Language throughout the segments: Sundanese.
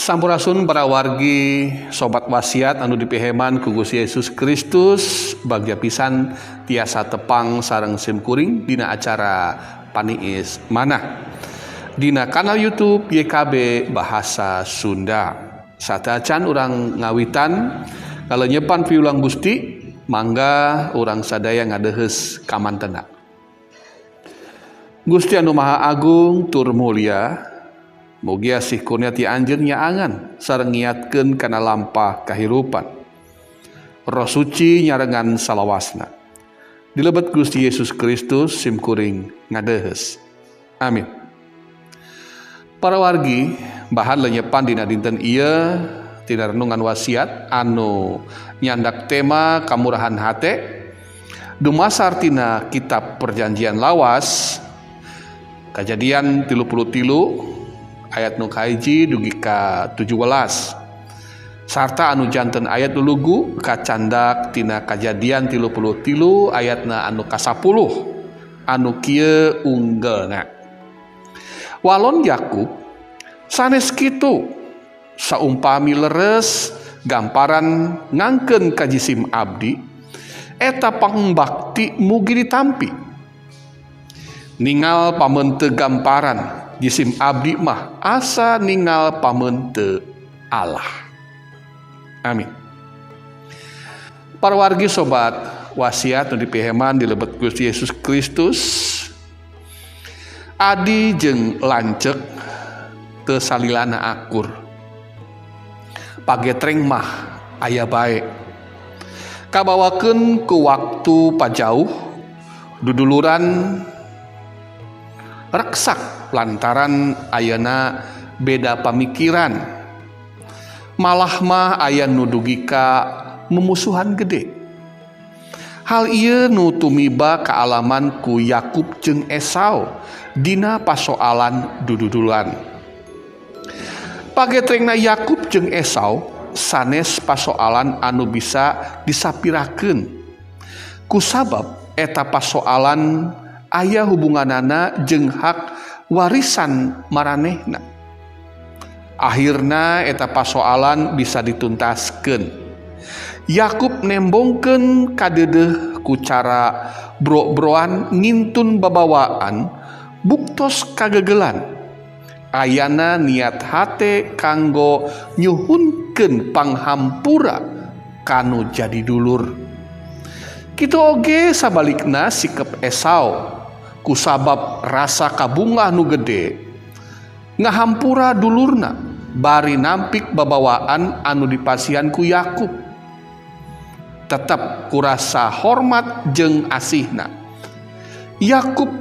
Sampurasun para wargi sobat wasiat anu dipiheman ku Gusti Yesus Kristus, bagja pisan tiasa tepang sareng simkuring dina acara Paniis Manah dina kanal YouTube YKB Bahasa Sunda. Sateuacan urang ngawitan kalenyepan piulang Gusti, mangga urang sadaya ngadeheus kamantena. Gusti anu Maha Agung tur mulia, mugi asih kurnia ti anjeun nyaangan sareng ngiatkeun kana lampah kahirupan. Roh Suci nyarengan salawasna. Dilebet Gusti Yesus Kristus simkuring ngadeheus. Amin. Para wargi, bahan lenyepan dina dinten ieu tina renungan wasiat anu nyandak tema kamurahan hate dumasar tina kitab Perjanjian Lawas Kajadian 33 ayat nu kahiji dugi ka 17 sarta anu janten ayat lulugu kacandak tina Kajadian 33 ayatna anu ka-10 anu kieu unggelna. Walon Yakub sanes kitu saumpami leres gamparan ngangkeun ka jisim abdi eta pangbakti mugi ditampi. Ningal pamente gamparan jisim abdi mah asa ningal pamente Allah. Amin. Para wargi sobat wasiat nu dipiheman dilebet Gusti Yesus Kristus, adi jeung lanceuk teu salilana akur. Pagetreng mah aya bae. Kabawakeun ku waktu pajauh duduluran reksak lantaran ayeuna beda pamikiran. Malah mah aya nu dugi ka memusuhan gede. Hal ieu nu tumiba kaalaman ku Yakub jeung Esau dina pasoalan dududulan. Pagetrengna Yakub jeung Esau sanes pasoalan anu bisa disapirakeun. Kusabab eta pasoalan aya hubunganana jeung hak warisan maranehna. Akhirna eta pasoalan bisa dituntaskeun. Yakub nembongkeun kadeudeuh ku cara bro-broan ngintun babawaan buktos kagegelan. Ayana niat hate kanggo nyuhunkeun panghampura kanu jadi dulur. Kitu oge sabalikna sikep Esau kusabab rasa kabungah nu gede ngahampura dulurna bari nampik babawaan anu dipasihan ku Yakub. Tetep kurasa hormat jeung asihna. Yakub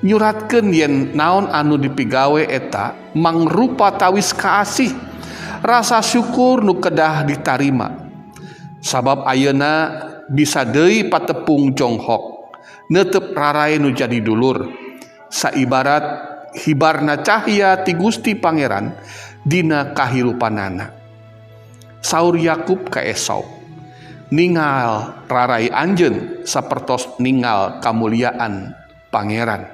nyuratkeun yen naon anu dipigawe eta mangrupa tawis kaasih, rasa syukur nu kedah ditarima. Sabab ayeuna bisa deui patepung jonghok neuteup rarae nu jadi dulur. Saibarat hibarna cahya ti Gusti Pangeran dina kahirupanana. Saur Yakub ka Esau, ningal rarai anjeun sapertos ningal kamuliaan Pangeran.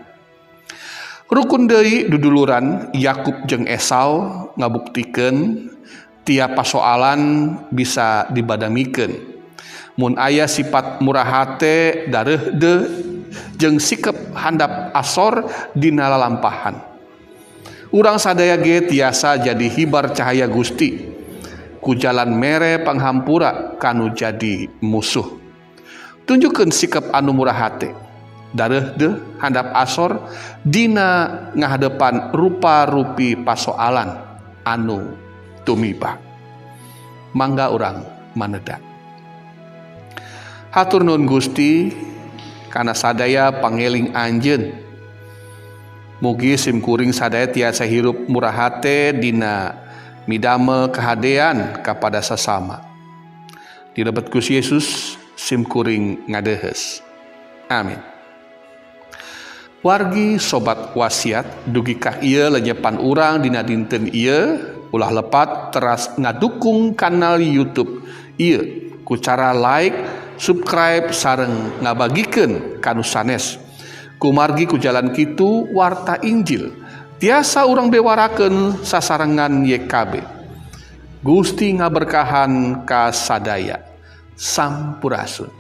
Rukun deui duduluran Yakub jeung Esau ngabuktikeun tiap pasoalan bisa dibadamikeun. Mun aya sifat murah hate dareuh deuh jeung sikep handap asor dina lalampahan. Urang sadaya ge tiasa jadi hibar cahaya Gusti ku jalan mere panghampura kanu jadi musuh. Tunjukkeun sikep anu murah hate dareuh deuh handap asor dina ngahadepan rupa-rupi pasoalan anu tumiba. Mangga urang maneda. Hatur nuhun Gusti kana sadaya pangeling anjeun. Mugi simkuring sadaya tiasa hirup murah hate dina midamel kahadean kapada sasama. Dilebet Gusti Yesus simkuring ngadeheus. Amin. Wargi sobat wasiat dugi ka ieu lenyepan urang dina dinten ieu ulah lepat teras ngadukung kanal YouTube ieu ku cara like, subscribe sareng ngabagikeun kanu sanes. Kumargi ku jalan kitu warta Injil tiasa urang bewarakeun sasarengan YKB. Gusti ngaberkahan kasadaya. Sampurasun.